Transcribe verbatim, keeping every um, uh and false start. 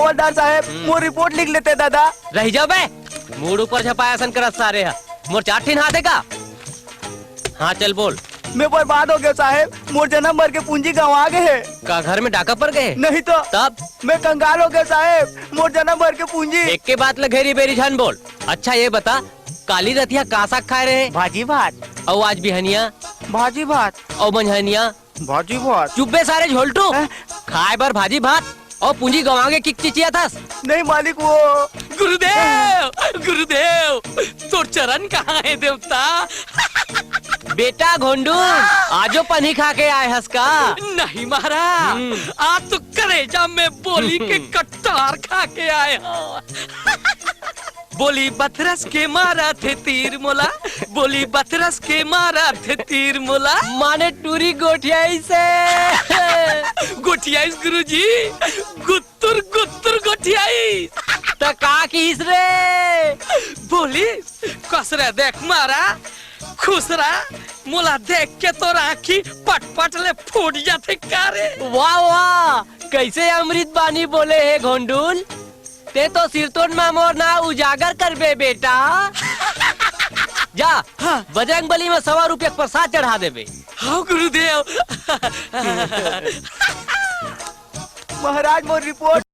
हवलदार साहेब, हम्म। मोर रिपोर्ट लिख लेते दादा। रहि जा बे, मूड़ ऊपर झपाय असन करत सारे ह। मोर चार ठिन हाथ हे का? हाँ, चल बोल। मैं बर्बाद हो गेंव साहेब, मोर जनम भर के पूंजी गंवा गे हे। का घर में डाका पर गे? नहीं तो। तब? मैं कंगाल हो गेंव साहेब, मोर जनम भर के पूंजी। एके बात ल घेरी बेरी झन बोल। अच्छा ये बता, काली रतिहा का साग खाय रहे? भाजी भात। अउ आज बिहनिया? भाजी भात। अउ मंझनिया? भाजी भात। चुप बे सारे झोलटू। हैं? खाय बर भाजी भात अउ पूंजी गंवा गे किक चिचियाथस। नहीं मालिक, वो गुरुदेव, गुरुदेव, तोर चरन कहाँ हे देवता? बेटा घोंडू, आजो पनही खा के आय हस का? नहीं महाराज, हम्म। आज तो करेजा में बोली के कट्टार खा के आय हंव। बोली बथरस के मारा थे तीर मोला, बोली बथरस के मारा थे तीर मोला। माने टूरी गोठियाइस हे। गोठियाइस गुरुजी, गुत्तुर गुत्तुर गोठियाइस। त का किहिस रे? बोली, कस रे देख मारा, खुसरा, मोला देख के तोर आँखी पटपट ले फूट जाथे का रे? वाह वाह, कइसे अमृत बानी बोले हे घोंडुल। तें तो सिरतोन म मोर नांव उजागर करबे बेटा। जा, हाँ। बजरंग बली म सवा रुपया के प्रसाद चढ़ा देबे। हव गुरुदेव। महाराज, मोर रिपोर्ट।